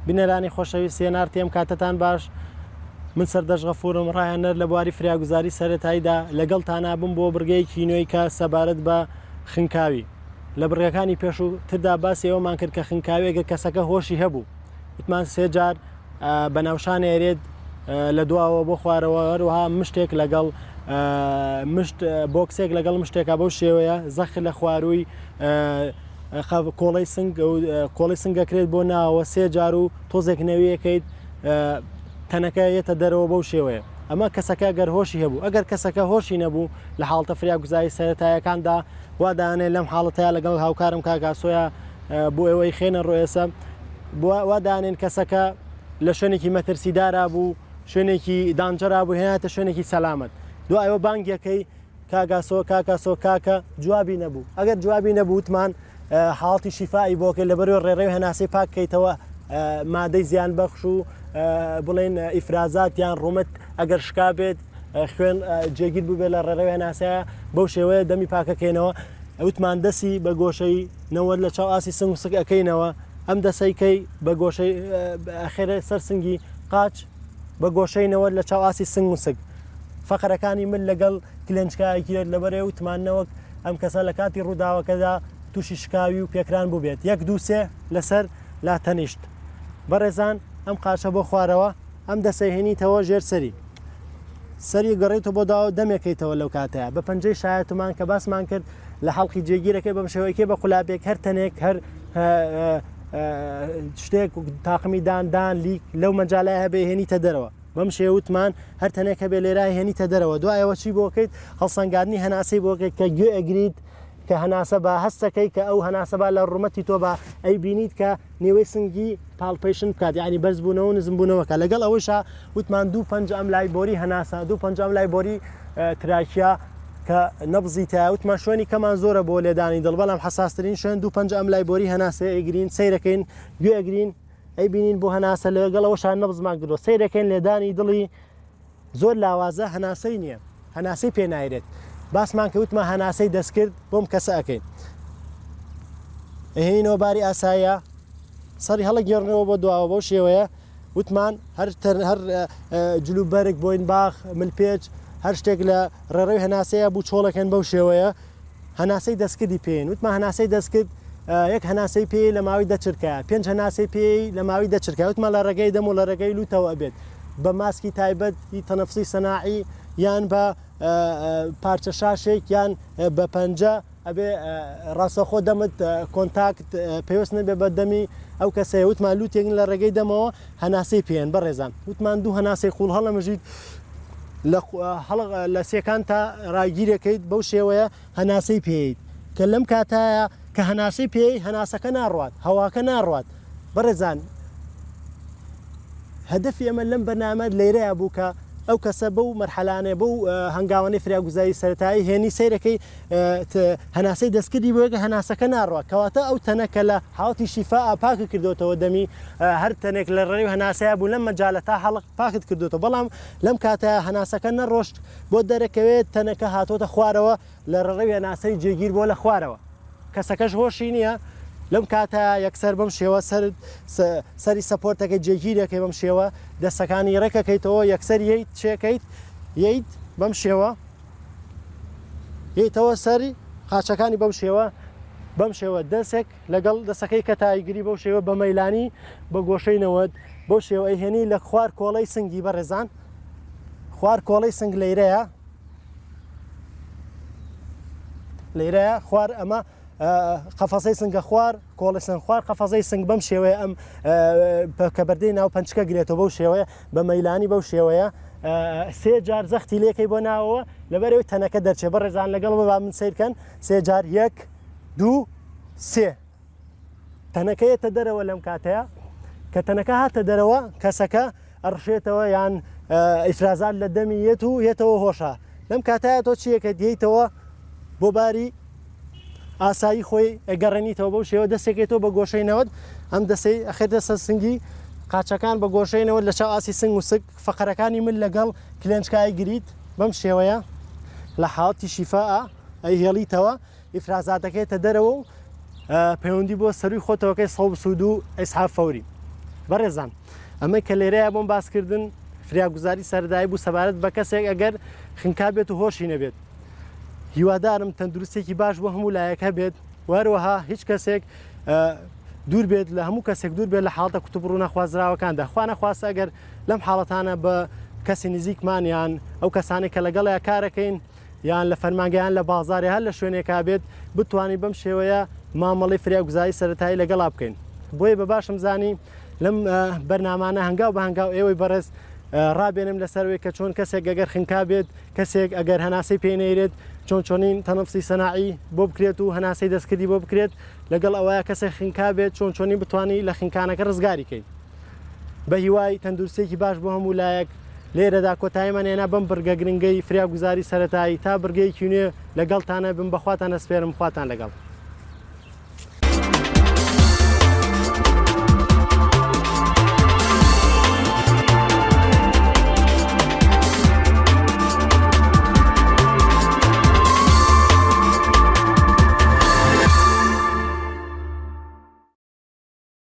بینەرانی خۆشەویست CNRT ئەم کاتەتان باش من سەردەشت غەفورم ڕاهێنەر لە بواری فریاگوزاری سەرەتاییدا لەگەڵتانا بم بۆ بڕگەیەکی نوێی کە سەبارەت بە خنکاوی لە بڕگەکانی پێشووتردا باسی ئەوەمان کرد کە خنکاوی ئەگەر کەسەکە هۆشی هەبوو وتمان سێ جار بە ناوشان ئێرێت لە دواوە بۆ خوارەوە هەروەها مشتێک لەگەڵ مشت بۆکسێک لەگەڵ مشتێکا بەو شێوەیە زەخت لە خوارووی کۆڵەی سنگ کۆڵی سنگەکرێت بۆ ناوە سێ جار و تۆزێک نەویەکەیت تەنەکە یەتە دەرەوە بەو شێوەیە ئەمە کەسەکە گەر هۆشی هەبوو ئەگەر کەسەکە هۆشی نەبوو لە حاڵتە فریاگوزاری سەرەتایەکاندا وا دانێ لەم حاڵەتەیە لەگەڵ هاوکارم کاک ئاسۆیا بۆ ئێوەی خێنە ڕۆێسە وا دانێن کەسەکە لە شوێنێکی مەترسیدارا بوو شوێنێکی danger ا بوو هێناتە شوێنێکی سەلامەت دوایەوە بانگەکەی کاکاسۆ کاکاسۆ کاکە جوابی نەبوو ئەگەر جوابی نەبوو وتمان حاڵتی شیفائی بۆکەی لەبەرەوەی ڕێڕەوی هەناسەی پاک کەیتەوە مادەی زیان بەخش و بڵێن ئیفرازات یان ڕوومەت ئەگەر شکا بێت خوێن جێگیر ببێت لە ڕێڕەوی هەناسەیە بەو شێوەیە دەمی پاکەکەینەوە وتمان دەسی بە گۆشەی نەوەت لە چاو ئاسی سنگ و سک ئەەکەینەوە ئەم دەسەی کەی بە گۆشەی ئەخێرە سەر سنگی قاچ بە گۆشەی نەوەت لە چاو ئاسی سنگ و سک فەقەرەکانی مل لەگەڵ کلێنچکایەکی لەبەرێ وتمان نەوەک ئەم کەسە لە کاتی ڕووداوەکەدا تووشی شکاوی و پێکران بووبێت. یەک دوو سێ لەسەر لا تەنیشت. بەڕێزان ئەم قاچە بۆ خوارەوە، ئەم دەسەی هێنیتەوە ژێر سەری. سەری گەڕێیتەوە بۆ داوە دەمێکەیتەوە لەو کاتەیە بە پەنجەی شایەتمان کە باسمان کرد لە حەڵقی جێگیرەکەی بەم شێوەیەکەی بە قولابێک هەر تەنێک هەر شتێک تاقمی دان دان لیک لەو مەجالای هەبێ هێنیتە دەرەوە. بەم شێوە وتمان هەر تەنێک هەبێ لێرە هێنیتە دەرەوە دوایەوە چی بۆکەیت هەڵسەنگاندنی هەناسەی بۆکەیت کە گوێ ئەگریت کە هەناسە بە هەستەکەی کە ئەو هەناسە با لە ڕوومەتی تۆ بە ئەی بینیت کە نیوەی سنگی palpation بکات یعنی بەرزبوونەوە و نزمبوونەوەکە لەگەڵ ئەوەیشا وتمان دوو پەنج ئەم لای بۆری هەناسە دوو پەنج ئەم لای بۆری trachea کە نەبزی تیا وتمان شوێنی کەمان زۆرە بۆ لێدانی دڵ بەڵام حەساسترین شوێن دوو پەنج ئەم لای بۆری هەناسەیە ئەیگرین سەیرەکەین گوێ ئەگرین ئەیبینین بۆ هەناسە لەگەڵ ئەوەشا نەبزمان کردووە سەیرەکەین لێدانی دڵی زۆر لاوازە هەناسەی نییە هەناسەی پێ نایرێت باسمان کە وتمان هەناسەی دەستکرد بۆم کەسە ئەەکەین ئەهێنەوە باری ئاسایە سەری هەڵە گێڕنەوە بۆ دواوە بەو شێوەیە وتمان هەر هەر جلو بەرگ بۆین باخ ملپێچ هەر شتێک لە ڕێڕەوی هەناسەیە بوو چۆڵەکەن بەو شێوەیە هەناسەی دەستکردی پێین وتمان هەناسەی دەستکرد یەک هەناسەی پێی لە ماوەی دە چرکە پێنج هەناسەی پێی لە ماوەی دە چرکە وتمان لە ڕێگەی دەم و لە ڕێگەی لوتەوە ئەبێت بە ماسکی تایبەت ی تەنەفسی سەناعی یان بە پارچە شاشێک یان بە پەنجە ئەبێ ڕاستەخۆ دەمت contact پێوەست نەبێ بە دەمی ئەو کەسەیە وتمان لوتێک لە ڕێگەی دەمەوە هەناسەی پێێن بەڕێزان وتمان دوو هەناسەی قوڵ هەڵەمژیت لە هەڵق لە سێکان تا ڕاگیرەکەیت بەو شێوەیە هەناسەی پێیت کە لەم کاتایە کە هەناسەی پێی هەناسەکە ناڕوات هەواکە ناڕوات بەڕێزان هەدەفی ئەمە لەم بەرنامە لێرەیە بوو کە ئەو کەسە بەو مەرحەلانێ بەو هەنگاوانەی فریاگوزاری سەرەتایی هێنی سەیرەکەی هەناسەی دەستکردی بۆیەکە هەناسەکە ناڕوات کەواتە ئەو تەنە کە لە حاڵەتی شیفا پاکە کردوتەوە دەمی هەر تەنێک لە ڕێی هەناسەیە بوو لەم مەجالە تا حەڵق پاکت کردوتەوە بەڵام لەم کاتە هەناسەکە نەڕۆشت بۆ دەرەکەوێت تەنەکە هاتۆتە خوارەوە لە ڕێڕەوی هەناسەی جێگیر بۆ لە خوارەوە کەسەکەش هۆشی نییە لەم کاتە یەکسەر بەم شێوە سەر سەری support ەکە جێگیرەکەی بەم شێوە دەستەکانی ڕێکەکەیتەوە یەکسەر یەیت چێکەیت یەیت بەم شێوە یەیتەوە سەری قاچەکانی بەم شێوە بەم شێوە دەسێک لەگەڵ دەسەکەی کە تایگری بەو شێوە بە مەیلانی بە گۆشەی نەوەد بەو شێوە ئەیهێنی لە خوار کۆڵەی سنگی بەڕێزان خوار کۆڵەی سنگ لەیرەیە لەیرەیە خوار ئەمە قەفەسەی سنگە خوار کۆڵی سنگ خوار قەفەزەی سنگ بەم شێوەیە ئەم کە بەردەی ناو پەنچکە گرێتەوە بەو شێوەیە بە مەیلانی بەو شێوەیە سێ جار زەختی لێکەی بۆ ناوەوە لەبەرەوەی تەنەکە دەرچێ بەڕێزان لەگەڵ بە من سیرکەن سێ جار یەک دوو سێ تەنەکە یەتە دەرەوە لەم کاتەیە کە تەنەکە هاتە دەرەوە کەسەکە ئەڕشێتەوە یان ئیفرازات لە دەمی یەت و یەتەوە هۆشە لەم کاتایە تۆ چیەکە دیتەوە بۆ باری ئاسایی خۆی ئەگەڕێنیتەوە بەو شێوە دەستێکێتەوە بە گۆشەی نەوەت ئەم دەسەی ئەخێتە سەر سنگی قاچەکان بە گۆشەی نەوەت لە چاو ئاسی سنگ و سک فەقەرەکانی مل لەگەڵ کلێنچکای گریت بەم شێوەیە لە حاڵەتی شیفاء ئەیهێڵیتەوە ئیفرازاتەکەیتە دەرەوە و پەیوەندی بۆ سەروی خۆتەوەکەی 122 ئیسعاف فەوری. بەڕێزان ئەمەی کە لێرەیە بۆم باسکردن فریاگوزاری سەردایی بوو سەبارەت بە کەسێک ئەگەر خنکا بێت و هۆشی نەبێت. هیوادارم تەندروستێکی باش بۆ هەموو لایەک هەبێت و هەروەها هیچ کەسێک دوور بێت لە هەموو کەسێک دوور بێت لە حاڵتە کوتوبڕ و نەخوازراوەکاندا خوا نەخواستە ئەگەر لەم حاڵەتانە بە کەسی نزیکمان یان ئەو کەسانێک کە لەگەڵیا کارەکەین یان لە فەرمانگەیان لە بازاڕ هەر لە شوێنێکا بێت بتوانین بەم شێوەیە مامەڵەی فریاگوزاری سەرەتایی لەگەڵا بکەین بۆیە بە باشم زانی لەم بەرنامانە هەنگاو بە هەنگاو ئێوەی بەڕێز ڕابێنم لەسەروی کە چۆن کەسێک گەگەر خنکا بێت کەسێک ئەگەر هەناسەی پێ نەیرێت چۆن چۆنین تەنەفسی سەناعی بۆ بکرێت و هەناسەی دەستکردی بۆ بکرێت لەگەڵ ئەوەیە کەسێک خنکا بێت چۆن چۆنی بتانی لە خنکانەکە ڕزگاری کەیت بە هیوای تەندروستێکی باش بۆ هەموو لایەک لێرەدا کۆتاییمان هێنا بەم بڕگە گرنگەی فریاگوزاری سەرەتایی تا بڕگەیەکی نوێ لەگەڵتانە بم بەخواتان ئەسپێرم خواتان لەگەڵ.